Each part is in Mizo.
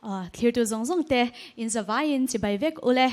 Thlirtu zawng zawng te in zavaiin chibai vek ule.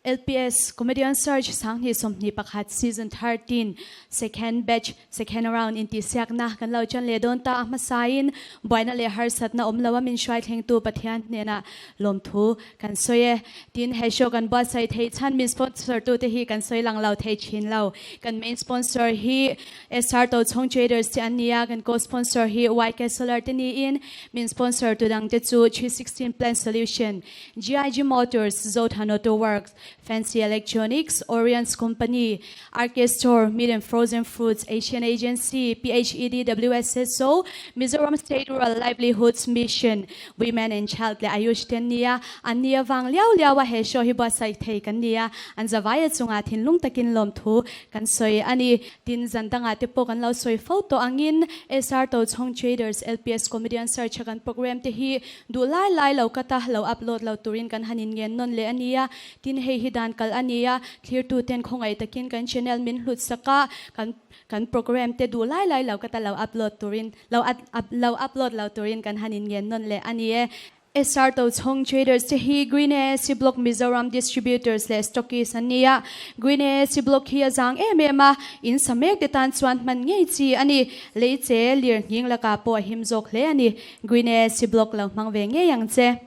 LPS Comedian Search 2021 Season 13 Second Batch Second Round intihsiakna kan lo chan leh dawn ta a hmasain buaina leh harsatna awm lo a min hruai thlengtu Pathian hnenah lawmthu kan sawi e. Tin, he show kan buatsaih theih chhan min sponsor tute hi kan sawi lang lo thei thin lo. Kan main sponsor hi SR Tochhawng Traders te an ni a, kan co-sponsor hi YK Solar te niin min sponsor tu dangte chu 316 Plan Solution, GIG Motors, Zothan Auto Works, Fancy Electronics, Orions Company, RK Store, Meat and Frozen Fruits, Asian Agency, PHED WSSO, Mizoram State Rural Livelihoods Mission, Women and Child leh Ayush te an ni a, an ni avang liau liau a he show hi buatsaih thei kan ni a, an zavaia chungah thinlung takin lawmthu kan sawi a ni. Tin, zan dangah te pawh kan lo sawi fo tawh angin SR Tochhawng Traders LPS Comedian Search a kan program te hi Duh lai lai lo ka ta lo upload lo turin kan han inngen nawn leh a nia. Tin, hei hi dan kalh a nia, thlirtu ten khawngaih takin kan channel min hlut sak a, kan kan program te duh lai lai lo ka ta lo upload turin lo lo upload lo turin kan han inngen nawn leh a ni e. SR Tochhawng Traders te hi Green AAC Block Mizoram Distributors leh Stockists an ni a. Green AAC Block hi a zang em em a, in sa mek te tan chuan hman ngei chi a ni. Lei che lir nghing lakah pawh a him zawk hle a ni. Green AC block lo hmang ve ngei ang che.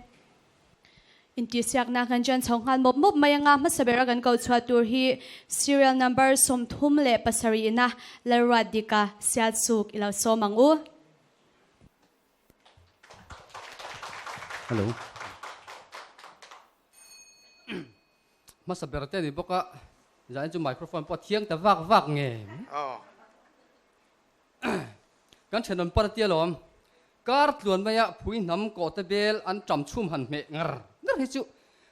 Intihsiakna kan ṭan chho nghal mawp mawp mai anga hmasa bera kan koh chhuah tur hi serial number 37 ina Lalruatdika Sialsuk i lo sawm ang u. Hello. Hmasa ber te ni bawk a, zanin chu microphone pawh a thiang ta vak vak nge. Kan thenawm par tia lawm, kar tluan maia phui hnam kawhte bel an ṭam chhum han hmeh ngar ngar hi chu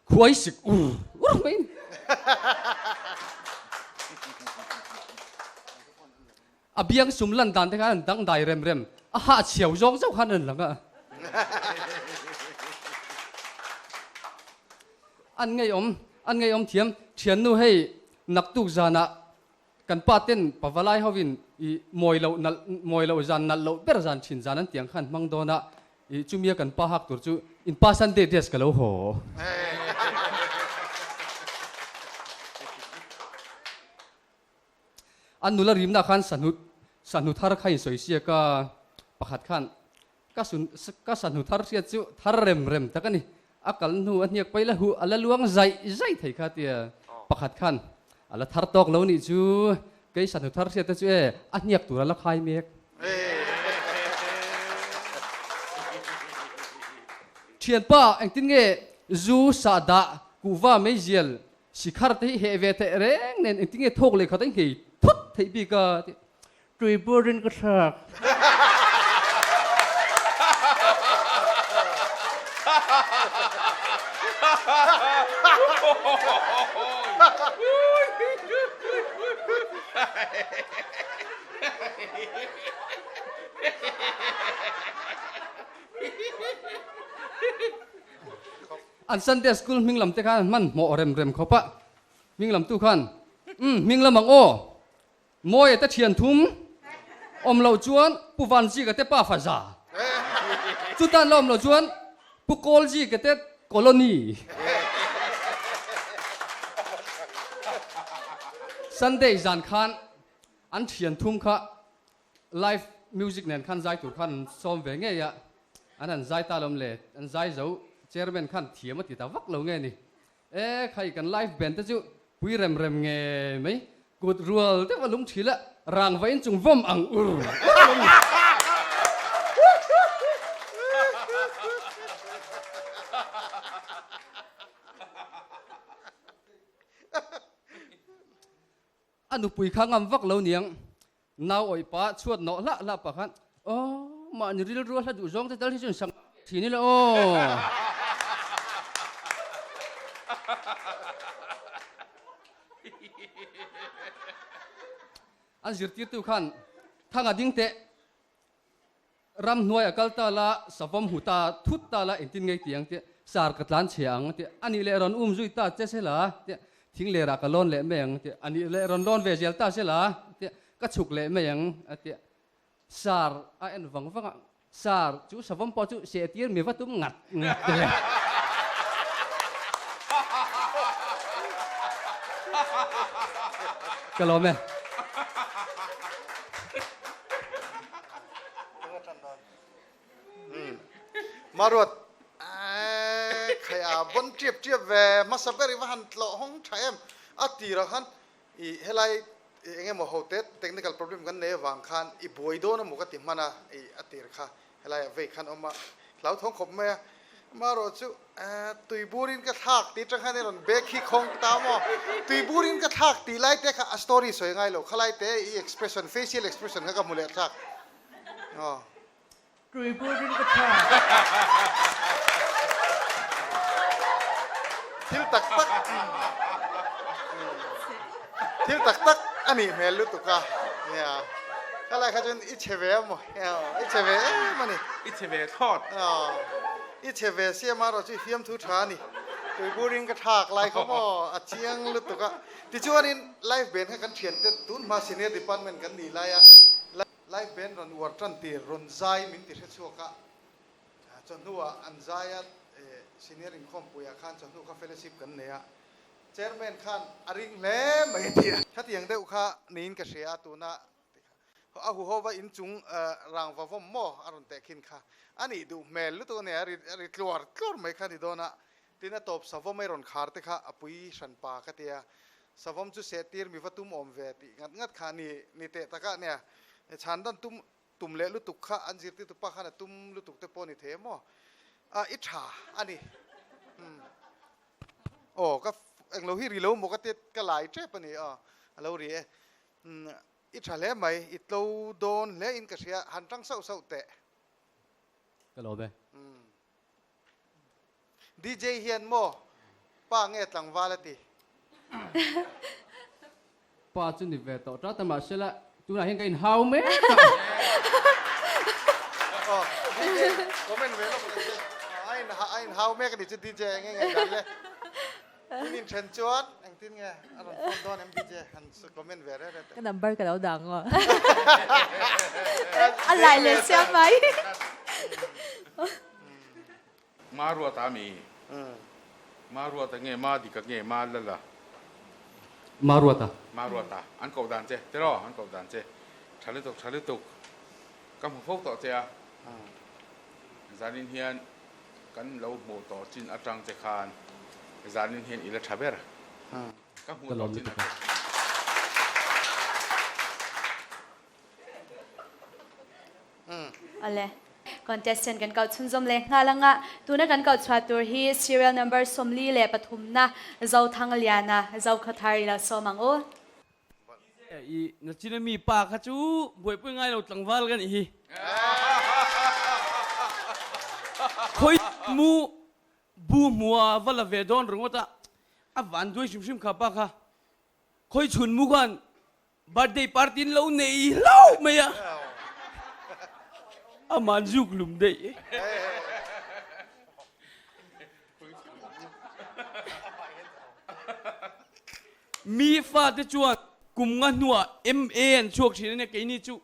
khuai sik ur ur mai a ni. A biang sum lan dan te khan an dangdai rem rem, a hah chhiau zawk zawk khan an lang a. An ngeiawm, an ngeiawm thiam, thiannu hei naktuk zanah Kan pa ten pavalai hovin i mawi loh nalh mawi loh zan nalh loh ber zan thin zan an tiang khan hmang dawn a, i chumia kan pa hak tur chu in pa Sunday dress ka lo haw. An nula rimna khan sahnu sahnu thar kha in sawi siak a, pakhat khan ka sun ka sahnu thar hriat chu thar rem rem tak a ni, A kal hnu a hniak paih la huh a la luang zaih zaih thei kha tia pakhat khan a la thar tawk lo nih chu kei sahnu thar hriat te chu e a hniak tur a la khai mek. Thianpa engtin nge zu sahdah kuhva meizial sikhar te hi heh ve theih reng nen engtin nge thawk leh khat a inghei thut theih bik a ti Tui burin ka thlak. An Sunday school hming lam te khan an hmanhmawh rem rem khawp a, hming lam tu khan, Umm, hming lam ang aw. Mawia te thian thum awm loh chuan Pu Vanzika te pa fa za, chutan la awm loh chuan Pu Kawlzika te colony. Sunday zan khan an thian thum kha live music nen khan zai tur khan an sawm ve ngei a, an han zai ta lawm le, an zai zo chairman khan thiam a ti ta vak lo nge ni. E khai kan live band te chu pui rem rem nge mai kut rual deuh a lung thil a rang va in chung vawm ang ur ur a ni. A nupui kha ngam vak lo niang nau awih pa chhuat nawh hlah hlah pa khan aw mahni rilru a hla duh zawng te tal hi chu in sak thin ila aw. An zirtirtu khan thanga ding teh Ramhnuai a kal ta la, savawm hmu ta thut ta la engtin ngei ti ang tih, sar ka tlan chhia ang tih, a nih leh rawn um zui ta che se la tih, thing lerah ka lawn leh mai ang tih, a nih leh rawn lawn ve zel ta se la tih, ka chhuk leh mai ang a tih, sar a en vang vang a. Sir, chu savawm pawh chu seh tir mi va tum ngat ngat le. Ka lawm e. Maruat, khai a bon tiap tiap ve hmasa ber i va han tlawh hawng tha em. A tirah khan i helai eng emaw ho te technical problem kan nei avang khan i buai dawn emaw ka ti hman a, i a tir kha helai ah vei khan awm a, hlauthawng khawp mai a. Amaherawh chu tui burin ka thlak tih atang khan i rawn bag hi khawng ta maw? Tui burin ka thlak tih lai te kha a story sawi ngai lo, khalai te i expression, facial expression kha ka hmu leh thlak. Aw. Tui burin ka thlak. Thil tak tak thil tak tak a nih hmel lutuk a, nia. Khalai kha chuan i chhe ve a maw? I chhe ve em a ni. I chhe ve thlawt. Aw, i chhe ve sia marawh chu i fiamthu tha a ni. Tui burin ka thlak lai kha maw a chiang lutuk a. Tichuanin life band kha kan thiante tun hma senior department kan nih lai a, life band rawn uar tan tir rawn zai min ti hre chhuak a. Chawhnuah an zai a, senior inkhawmpuiah khan chawhnu kha fellowship kan nei a. Chairman khan a ring hle mai a ti a. Khatiang deuh kha niin ka hria a, tuna A huhova inchung rangva vawm maw a rawn teh khin kha a nih duh hmel lutuk a nia, a ri tluar tluar mai kha a ni dawn a, tin a tawp savawm ei rawn khar te kha a pui hran pa ka tia, savawm chu seh tir mi va tum awm ve tih ngat ngat kha a ni ni teh tak a nia, chhan dan tum tum leh lutuk kha an zirtirtu pa khan a tum lutuk te pawh a ni thei emaw a i tha a ni umm aw ka englo hi ri lo maw ka tia ka lai tep a ni aw a lo ri e umm. I tha hle mai, i tlo dawn hle in ka hria, han tang sauh sauh teh. Ka lawm e. DJ hian maw pa nge tlangval a ti? Pa chu ni ve tawh tat a mahsela tunah hian ka inhau mek a. Aw DJ comment ve lawk ang che. A inhau mek a ni chu DJ enge ngaihdan le. In inthen chuan engtin nge a rawn phone dawn em DJ han comment ve reh reh teh. Ka number ka lo dang aw. A lai leh siam mai. Ma ruata mi? Ma ruata nge ma dika nge ma lala? Ma ruata. Ma ruata. An koh dan che tiraw an koh dan che. Tha lutuk tha lutuk. Ka hmu fo tawh che a. Zanin hian Kan lo hmuh tawh chin atang che khan zanin hian i la tha ber. Ka hmuh tawh chin atang. Awle. Contestant kan koh chhunzawm leh nghal anga tuna kan koh chhuah tur hi serial number 43 na Zothangliana Zokhawthar i lo sawm ang u. I na chin mi pa kha chu buaipui ngai lo tlangval ka nih hi. Khoi mu bu hmua va la ve dawn ringawt a, a van duai hrim hrim kha pa kha. Khoi chhun mu khan birthday party an lo nei hlauh mai a, aman zuk lum daih. Mi fate chuan kum nga hnuah MA an chhuak thin a nia, keini chu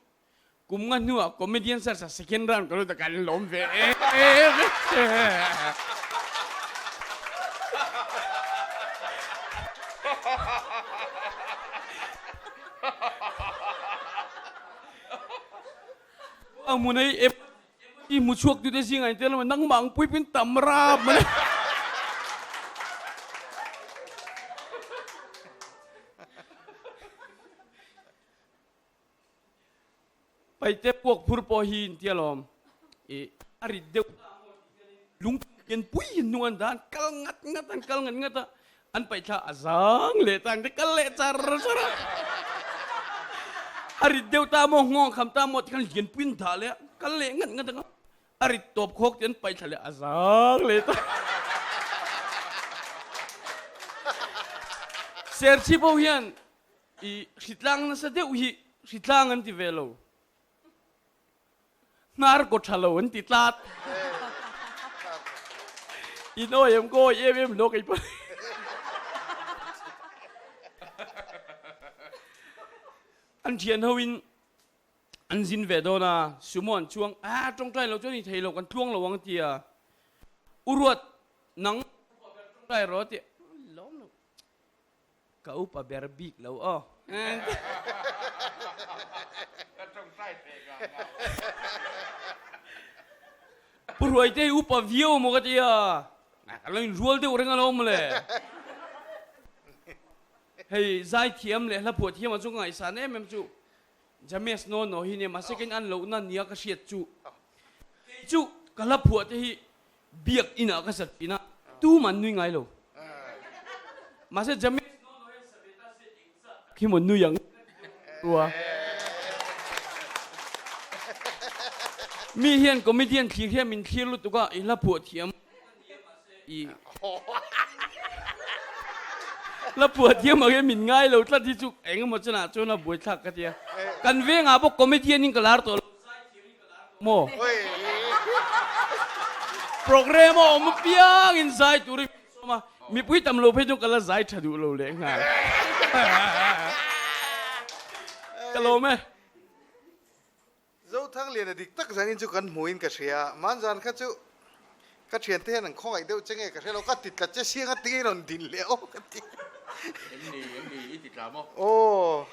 kum nga hnuah comedian search ah second round ka lut a, kan lawm ve em em e. Ang hmun ei I hmu chhuak tute zingah in tel a nangmah ang pui pawhin tam rap mai. Paite puak phur pawh hi in tia lawm. I a rit deuh lung ken pui in hnung an dan kal ngat ngat an kal ngat ngat a an paihthla a zang leh ta ang te kal leh char char a. A rit deuh ta maw nghawng kham ta maw tikhan lian pui an dah leh a kal leh ngat ngat ang a a rit tawp khawk te an paihthla leh a zang leh ta. Serchhip ho hian i hritlang nasa deuh hi hritlang an ti ve lo. Hnar kaw tha lo an ti tlat. In awi em kaw awi em em lo kei pawh. An thian ho in An zin ve dawn a, sumo an chuang, Ah, tawngtai lo chuan i thei lo, kan tluang lo ang ti a. U Ruat, nang upa ber tawngtai rawh a ti a. Lawm lo. Ka upa ber bik lo aw. Ka tawngtai thei ngang ngang. Pu Ruaite hi upa viau maw ka ti a. Ka lo inrual deuh reng alawm mawle. Hei zaithiam leh hlaphuah thiamah chu ka ngaihsan em em chu James Nono hi nia mahse keiin an lohna nia ka hriat chu kei chu ka hlaphuah te hi biak inah ka sat thin a tuman nui ngai lo mahse James Nono hian sabeta se engzat tak hi maw nui ang rua mi hian comedian thlir hian min thlir lutuk a i hlaphuah thiam I la phuah thiam ang e min ngai lo tlat hi chu eng emaw chunah chuan a buaithlak ka tia. Kan vengah pawh comedian in ka lar tawh lo, zaithiam in ka lar tawh maw? Program a awm apiang in zai turin min sawm a, mipui tam lo phei chuan ka la zai tha duh lo leh nghal. Ka lawm e. Zothangliana dik tak zanin chu kan hmuin ka hria, Manzan kha chu ka thiante hian an khawngaih deuh che nge ka hria lo, ka ti tla che siang a tinge rawn din leh aw ka ti. Em ni, em ni, i ti tla maw? Aw,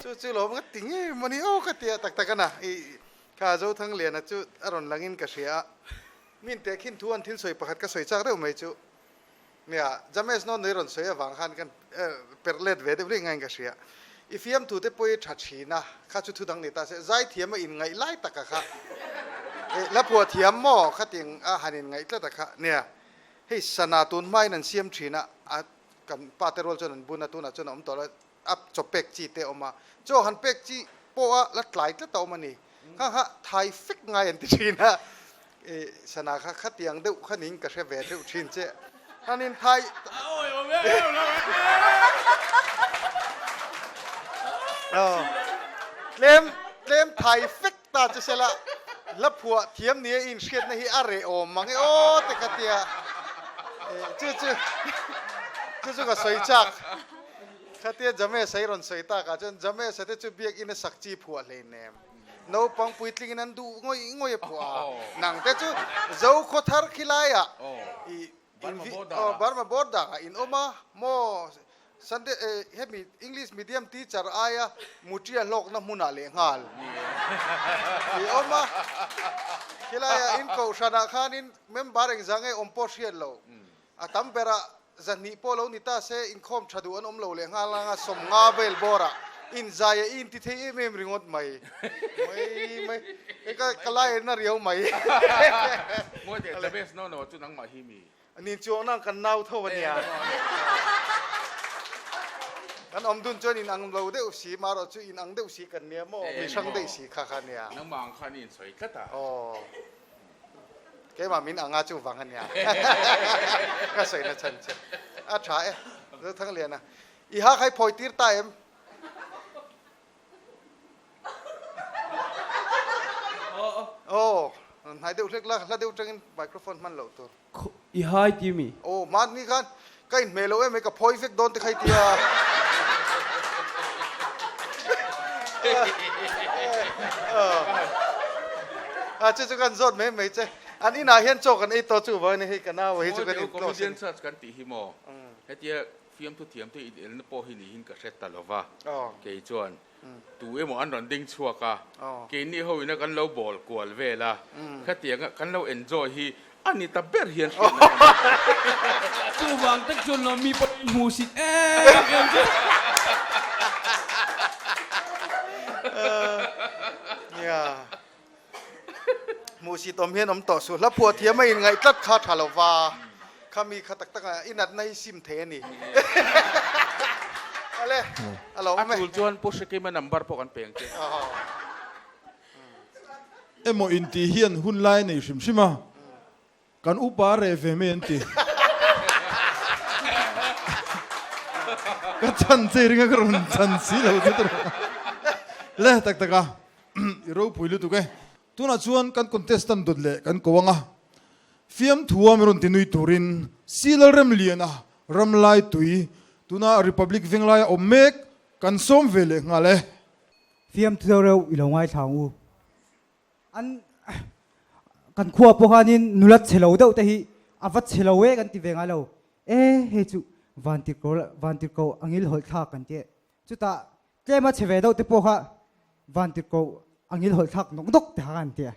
chu chu lawm ka ti ngei maw ni aw ka ti a, tak tak a na, i kha Zothangliana chu a rawn langin ka hria a, min tehkhin thu an thil sawi pakhat ka sawi chak deuh mai chu, Nia, James no nui rawn sawi avang khan kan perh let ve deuh rih ngaiin ka hria. I fiamthu te pawh i tha thin a, kha chu thu dang ni ta se, zaithiam a inngaih lai taka kha, eh la phuah thiam maw khating a han inngaih tlat a kha. Nia, hei sana tun hmain an siam thin a, a kan pa te rual chuan an bun a, tunah chuan a awm tawh lo, a chaw pek chi te a awm a, chaw han pek chi pawh a la tlai tlat a awm a ni. Kha kha thai fek ngai an ti thin a, i sana kha khatiang deuh kha ning ka hre ve deuh thin che. Khanin thai tlem tlem thai fek ta che sela la phuah thiam nia i inhriatna hi a reh awm mang e aw te ka tia. Chu chu chu chu ka sawi chak. Khatia James a i rawn sawi takah chuan James a te chu biakinn a sak chi phuah hleinem. Naupang puitlingin an duh ngawih ngawih a phuah a. Nang te chu Zo khawthar khilaiah i Burma border ah in awm a maw? Sunday hemi English medium teacher aia mutia hlawkna hmunah lehnghal i awm a. Khilaiah in kohhranah khanin member engzah nge awm pawh hriat lo. A tam berah zahnih pawh lo ni ta se inkhawm tha duh an awm lo leh nghal anga 50 vel bawrah inzai a i inti thei em em ringawt mai mai mai hei ka ka lai en a riau mai. Ngawi teh James no no chu nangmah hi mi. Nin chuang nang kan nau tho a nia. Kan awm dun chuan in ang lo deuh si marawh chu in ang deuh si kan nia maw mi hrang daih si kha kha a nia. Nangmah ang khan i insawi tlat a. Aw. Keimah min anga chu vang a nia. Ka sawi na chhan che. A tha e. Zothangliana. I ha khai phawi tir ta em? Aw, hnai deuh hlek la, hla deuh tangin microphone hman loh tur. I hai ti mi? Aw, mahni khan ka inhmeh loh em e, ka phawi vek dawn te kha i tia. A chu chu kan zawt mai mai che. An inah hian chaw kan ei tawh chu vang a ni hei ka nau hi chu kan in close a ni. Comedian search kan tih hi maw? Hetia fiamthu thiamte inelna pawh hi niin ka hre ta lova. Kei chuan Tu emaw an rawn ding chhuak a, keini ho ina kan lo bawl kual vel a, khatianga kan lo enjoy hi a ni ta ber hian hriatna ka nei. Chuvang tak chuan lo mi pawh in hmu sit em em che. Nia. Hmuh sit awm hian awm tawh suh. Hla phuah thiam a inngaih tlat kha tha lo va, kha mi kha tak tak a inatna hi sim thei a ni. Ale, a lo awm e. A tul chuan Pu Hrekima number pawh kan pe ang che. Emaw intih hian hun lai a nei hrim hrim a. Kan upa a reh ve mai an ti. Ka chhan che ringa ka rawn chhan si lo che tur. Le tak tak a, i ropui lutuk e. Tunah chuan kan contestant dawt leh kan ko anga fiamthua min rawn ti nui turin Silal Remliana Ramlai tui tuna Republic Venglai a awm mek kan sawm ve leh nghal e. Fiamthu deuh reuh i lo ngaithla ang u. An kan khua pawh khanin nula chhe lo deuh te hi a va chhe lo e kan ti ve ngai lo. E hei chu vantirhko vantirhko a ngil hawlh thlak kan ti e. Chutah tlema chhe ve deuh te pawh kha vantirhko a ngil hawlh thlak nawk nawk te kha kan ti a.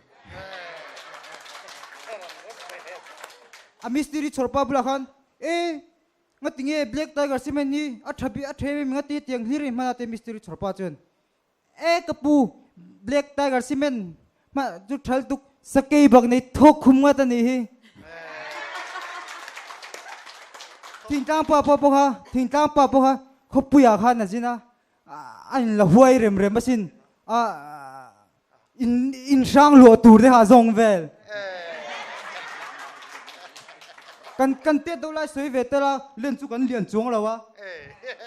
A mistiri chhawrpa bulah khan e Ngati nge Black Tiger cement hi a tha bik a tha em em ngati tiang hlir in hman a te mistiri chhawrpa chuan e ka pu Black Tiger cement hman chu thal tuk sakei bak nei thawk khum ngat a nih hi. Thingtlang pa pawh pawh kha thingtlang pa pawh kha khawpuiah khan a zin a a in la huai rem rem asin a in in hrang luah tur te kha a zawng vel kan kan tet deuh lai sawi ve tel a len chu kan lian chuang lo a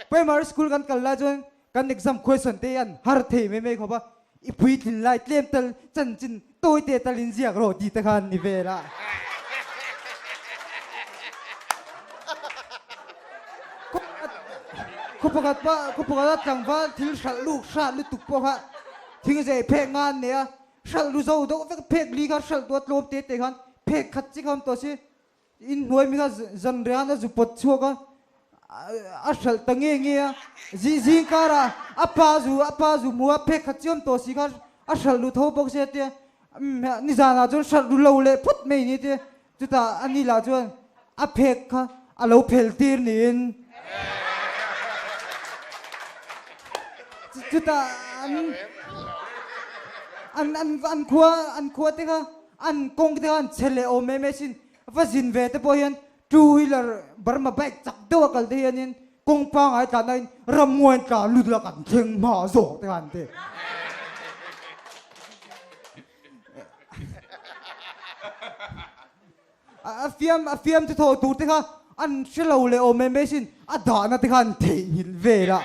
primary school kan kal lai chuan kan exam question te hian har thei mai mai khawp a i puitlin lai tlem tal chanchin tawi te tal in ziak rawh tih te khan ni vel a. Khaw pakhat pa khaw pakhat a tlangval thil hralh luk hrat lutuk pawh kha thing zei phek nga an nei a, hralh lu zo deuh vek phek li kha hralh duh a tlawm te te khan phek khat chi kha awm tawh si inhnuai mi kha zan rian a zu pawt chhuak a a hralh ta nge nge a zing zing karah a pa zu a pa zu hmu a phek khat chi awm tawh si kha a hralh lu tho bawk sia tia nizanah chuan hralh lu lo leh phawt mai ni tia Chutah a ni lah chuan a phek kha a lo phel tir niin chutah an an an an khua an khua te kha an kawng te kha an chhe leh awm em em sin va zin ve te pawh hian two wheeler Burma bike chak deuh a kal te hianin kawng pangai tlan aiin ramnguain tla lut la kan thleng hma zawk te kha an ti. A fiam a fiam chu thawh tur te kha an hre lo leh awm em mai sin a dahna te kha an theihnghilh vel a.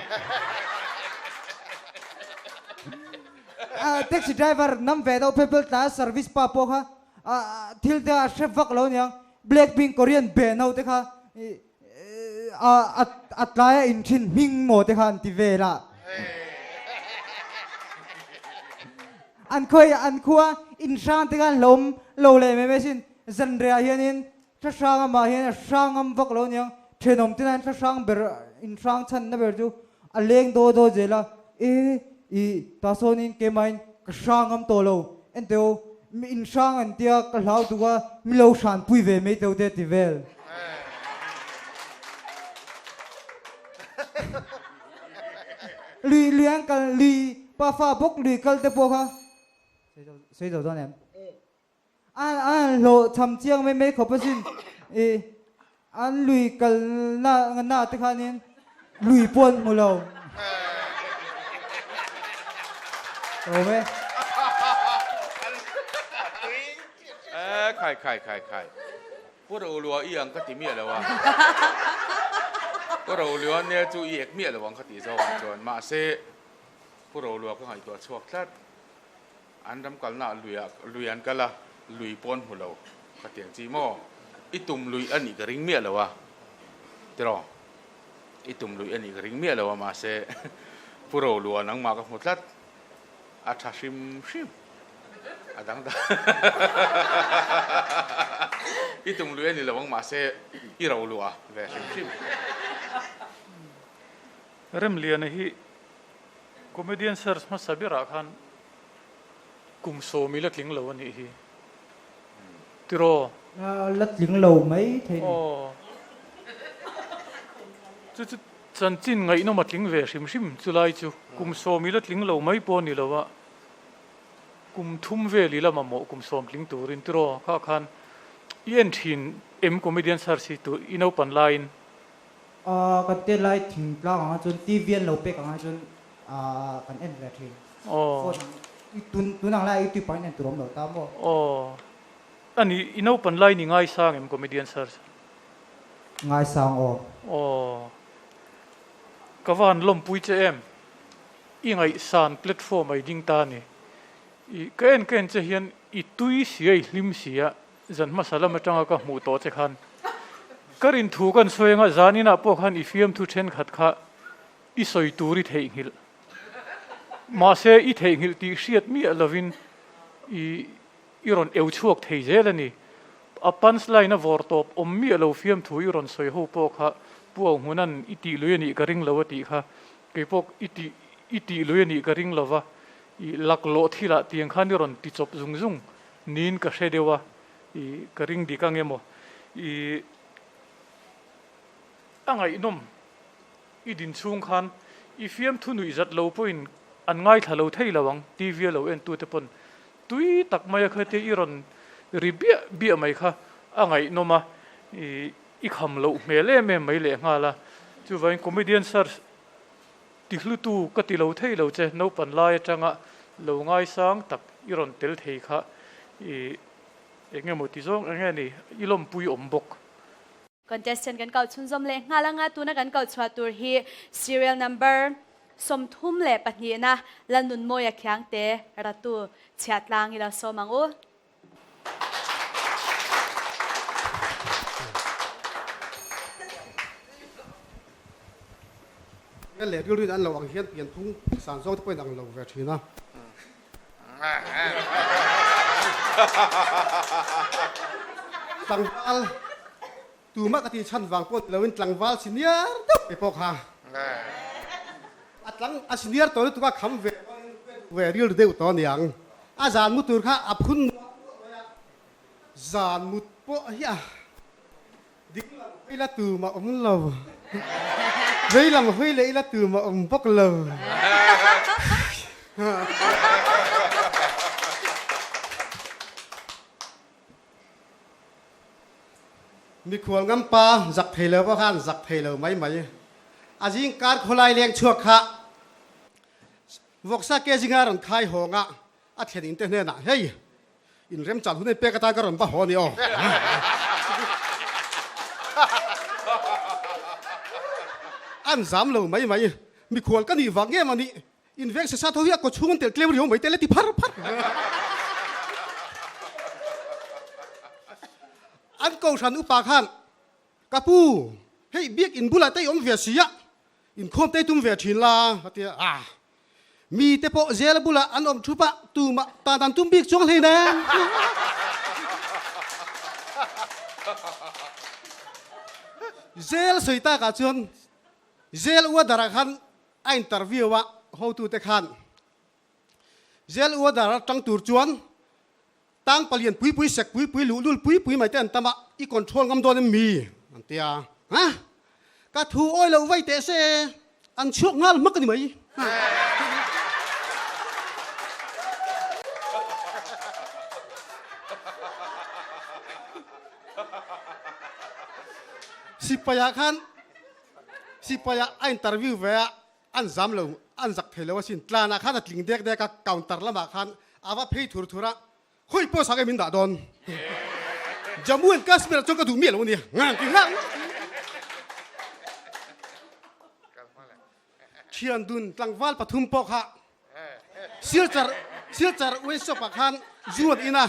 Taxi driver nam ve deuh phei phei tlai a service pa pawh kha thil te kha a hre vak lo aniang Blackpink Korean band ho te kha a tlai a inthin hming maw te kha an ti vel a. An khawi an khua inhrang te kha an hlawm lo leh mai mai sin. Zanriah hianin thla hrang amah hian a hrang ngam vak lo aniang. Thenawm te hian thla hrang ber inhrang chhanna ber chu a leng daw daw zel a. E i tah sawnin keimahin ka hrang ngam tawh lo. Enteu mi inhrang an tia ka hlau tuk a mi lo hranpui ve mai teu te ti vel. Lui lui an kal lui pafa bawk lui kal te pawh kha sawi zo dawn em? A an hlawh cham chiang mai mai khawp asin i an lui kal na na te khanin lui pawh an hmu lo. Awm e. E khai khai khai khai. Pu Rolua i ang ka ti miah lo a. Pu Rolua nia chu i ek miah lo ang ka tih zawk ang chuan. Mahse Pu Rolua ka ngaihtuah chhuak tlat. An ram kalna ah lui ah lui an kal a, lui pawh an hmu lo ka ti ang chi maw? I tum lui a nih ka ring miah lo a, tiraw? I tum lui a nih ka ring miah lo a, mahse Pu Rolua nangmah ka hmu tlat, a tha hrim hrim, a dang dang I tum lui a ni lo ang mahse i Rolua ve hrim hrim. Remliana hi Comedian search hmasa berah khan kum sawmi la tling lo a nih hi. Tiraw? La tling lo mai thei ni. Aw. Chu chu chanchin ngaihnawm a tling ve hrim hrim chu lai chu kum sawmi la tling lo mai pawh a ni lo a, kum thum vel i la mamawh kum sawm tling turin tiraw? Kha khan i en thin em comedian search hi tu i naupan laiin? Aaa kan te lai thingtlang ang ah chuan TV an lo pek ang ah chuan aaa kan en ve thin. Aw. Phone ang i tun tun ang lai youtube ah hian en tur awm lo ta maw? Aw. Ani i naupan lai ni ngaisang em comedian search? Ngaisang aw. Aw. Ka va han lawmpui che em? I ngaihsan platform a i ding ta a ni. I ka en ka en che hian i tui sia i hlim sia Zan hmasa lam atanga ka hmuh tawh che khan ka rin thu kan sawi anga zan inah pawh khan i fiamthu thenkhat kha i sawi tur i theihnghilh. Mahse i theihnghilh tih hriat miah lovin i i rawn eu chhuak thei zel a ni. A punch line a vawr tawp awm miah lo fiamthu i rawn sawi ho pawh kha Pu Auhmuna'n i tih lui a nih ka ring lo a tih kha kei pawh i tih i tih lui a nih ka ring lo va, i laklawh thilah tiang khan i rawn ti chawp zung zung niin ka hre deuh a, i ka ring dik ang emaw i a ngaihnawm. I din chhung khan i fiamthu nuih zat lo pawhin an ngaithla lo thei lo ang, TV a lo entute pawn tui tak maia khatia i rawn ri biah biah mai kha a ngaihnawm a, i kham loh hmel em em mai lehnghal a. Chuvangin comedian search tihlutu ka ti lo thei lo che, naupan lai atanga lo ngaisang tak i rawn tel thei kha i eng emaw ti zawng eng nge ni i lawmpui awm bawk. Contestant kan kau chhunzawm leh nghal anga tuna kan kau chhuah tur hi serial number 32 na Lalnunmawia Khiangte Ratu Chhiahtlang i lo sawm ang u. Hmel leh rilruin an lo ang hian pianphung san zawng te pawhin ang lo ve thin a. Tlangval tumah ka tih chhan vang pawh ni loin tlangval senior deuh mai pawh kha a tlang a senior tawh lutuk a kham ve ve rilru deuh tawh aniang a zan mu tur kha a phun nuah nuah mai a zan mut pawh hi a Ding lam hawi la tum a awm lo. Vei lam hawi leh ila tum a awm bawk lo. Mikhual ngam pa zak thei lo pawh khan zak thei lo mai mai. A zing kar khawlai leng chhuak kha vawksa ke zinga rawn khai hawng a, a thlen in te hnenah hei In remchan hun en pek atan ka rawn va haw a ni aw. An zam lo mai mai. Mikhual ka nih vang em a nih. In veng sesa tho hi a kaw chhung an telh tlem riau mai te le ti phar phar. An kohhran upa khan ka pu hei biak in bulah te i awm ve si a, inkhawm te i tum ve thin la a ti a. Mite pawh zel bulah an awm thup a, tumah tan an tum bik chuang hlei nen. Zel sawi takah chuan Zel Uadar-ah khan a interview a, hotute khan Zel Uadar atang tur chuan tang palian pui pui, sek pui pui, luhlul pui pui mai te an tam a, i control ngam dawn em mi? an ti a. Ha? Ka thu awi lo vai teh se, an chhuak nghal hmak a ni mai. Sipai-ah khan Sipai-ah a interview ve a, An zam lo, an zak thei lo asin. Tlanah khan a tling dek dek a, counter lamah khan a va phei thur thur a, Khawi pawh sak e min dah dawn. Jammu and Kashmir ah chuan ka duh miah lo a nia, ngang ti nghal. Thian dun tlangval pathum pawh kha Silchar Silchar workshop ah khan zu an in a,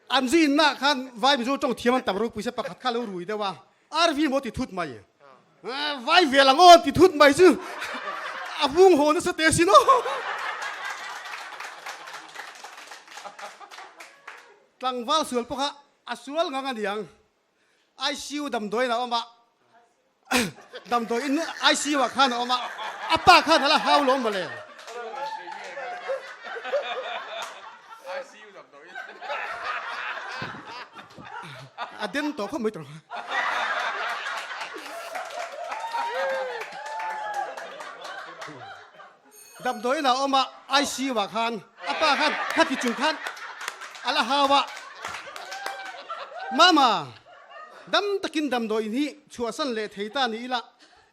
an zu innaah khan vai Mizo tawng thiam an tam ropui se pakhat kha a lo rui deuh a, RV maw ti thut mai. Vai vel ang aw ti thut mai chu a vung haw nasa te sin aw. Tlangval sual pawh kha a sual ngang a niang. ICU damdawiin a awm a, damdawiin ICU ah khan a awm a, a pa khan a la hau lo mawle. A den tawh khawp mai tawh. Damdawiin ah awm a, ICU ah khan a pa khan khati chung khan a la hau a, Mama, dam takin damdawiin hi chhuahsan leh thei ta ni ila,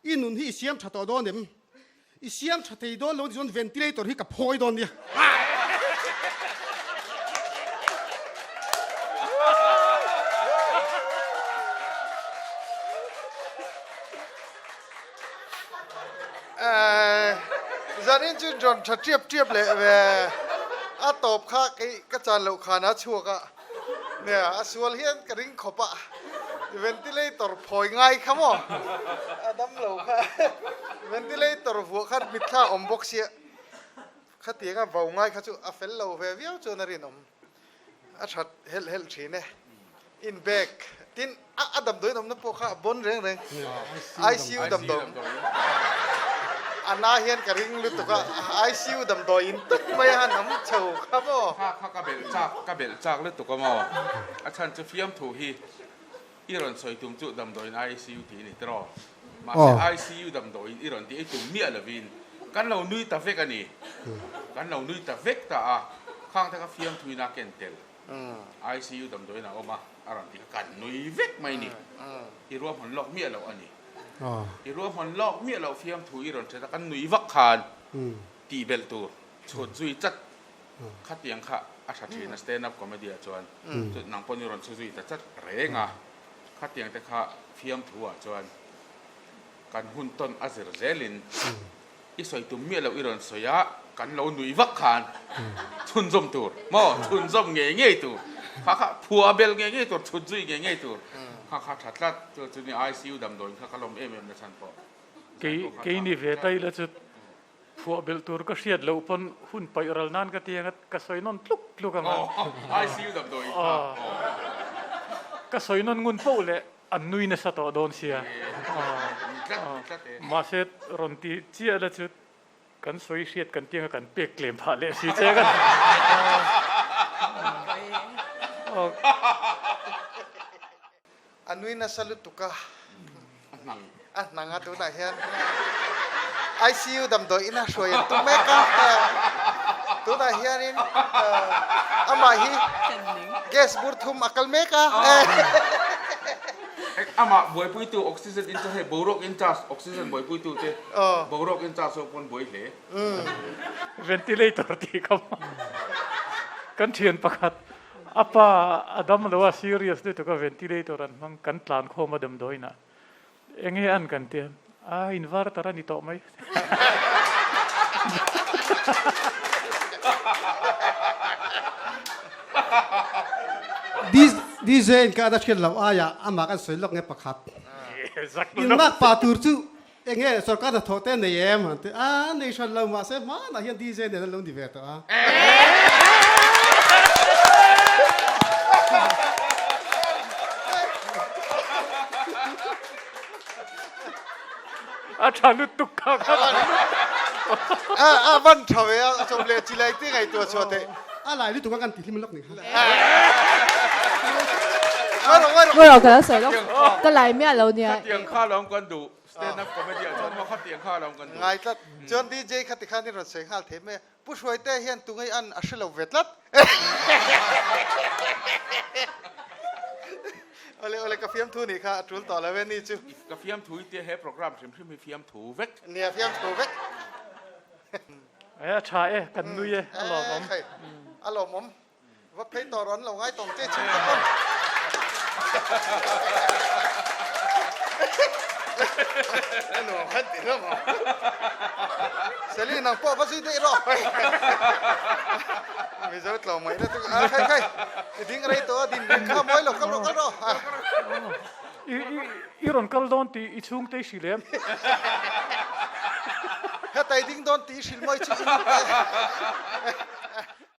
i nun hi i siam tha tawh dawn em? I siam tha thei dawn lo ni chuan ventilator hi ka phawi dawn nia. Zanin chu rawn tha tiap tiap leh ve a tawp kha kei ka chan loh khan a chhuak a, nia a sual hian ka ring khawp a. Ventilator phawi ngai kha maw? A dam lo kha. Ventilator vuah khan mitthla awm bawk sia. Khatianga vau ngai kha chu a fel lo ve viau chuan a rinawm. A that helh helh thin e. In bag tin a a damdawiin awmna pawh kha a bawn reng reng. ICU damdawi a na hian ka ring lutuk a, ICU damdawiin tuk mai a han awm chho kha maw. Kha kha ka belh chak ka belh chak lutuk a maw. A chhan chu fiamthu hi i rawn sawi tum chu damdawiin ICU tih a ni tiraw. Mahse ICU damdawiin i rawn tih ei tum miah lovin kan lo nui ta vek a ni. Kan lo nui ta vek ta a, khang te kha fiamthuin a ken tel. ICU damdawiin a awm a, a rawn ti kha kan nui vek mai ni. I ruahman lawk miah loh a ni. I ruahman lawk miah loh fiamthu i rawn hret a, kan nui vak khan tih belh tur chhut zui chat khatiang kha a tha thin a stand up comedy ah chuan chu nang pawh ni rawn chhu zui ta chat reng a, khatiang te kha fiamthu ah chuan kan hun tawn a zir zelin I sawi tum miah loh i rawn sawi a, kan lo nuih vak khan chhunzawm tur maw, chhunzawm ngei ngei tur, kha kha phua bel ngei ngei tur, chhut zui ngei ngei tur, kha kha tha tlat, chu chu ni ICU damdawiin kha ka lawm em em na chhan pawh. Kei kei ni ve ta ila chu phuah belh tur ka hriat loh pawn hun paih ral nan ka ti anga ka sawi nawn tluk tluk anga. ICU damdawiin kha. Ka sawi nawn ngun poh leh An nui nasa tawh dawn sia. Mahse rawn ti chiah la chu kan sawi hriat kan tianga kan pek tlem phah leh si che kan. A nui nasa lutuk a. A hnang a tunah hian ICU damdawi ina hruai an tum mek a, tunah hianin amah hi gas bur thum a kal mek a. Amah buaipuitu oxygen in charge hei boruak in charge oxygen buaipuitu te boruak in charge ho pawn buai hle. Ventilator tih kha kan thian pakhat a pa a dam lo a serious lutuk a ventilator an hmang kan tlan khawm a damdawiinah. Enge an kan ti a, a inverter a ni tawh mai. DJ in ka ada hriat loh aiah amah kan sawi lawk nge pakhat. In lak pah tur chu enge sorkar hnathawh te nei em an ti a, nei hran lo mahse hmanah hian DJ nen an lo ni ve tawh a. A tha lutuk kha kha. A a van tha ve a chawm leh chi lai te ngaihtuah chhuah theih. A lai lutuk a kan ti hlim lawk ni kha. Ngawi rawh ka lo sawi lawk ka lai miah lo nia. Khatiang kha lawm kan duh. Stand up comedy ah chuan maw khatiang kha lawm kan duh. Ngai tlat. Chuan DJ kha tikhan i rawn sawi nghal thei mai a. Pu Hruaite hian tungei an a hre lo ve tlat. Awle awle ka fiamthu nih kha a tul tawh lo e ni chu. Ka fiamthu i tia he program hrim hrim hi fiamthu vek. Nia fiamthu vek. E a tha e kan nui e a lawmawm. A lawmawm. Va phei tawh rawh an lo ngai tawng che chhung tak pawn. A nuam khan ti hlawm ang. Sally nang pawh va zui daih rawh. Mizo tlawm ngaihna chu a khai khai i ding rei tawh a din ring kha mawi lo kal rawh kal rawh. I i rawn kal dawn tih i chhungte i hrilh em? Heta i ding dawn tih i hrilh mawi chu.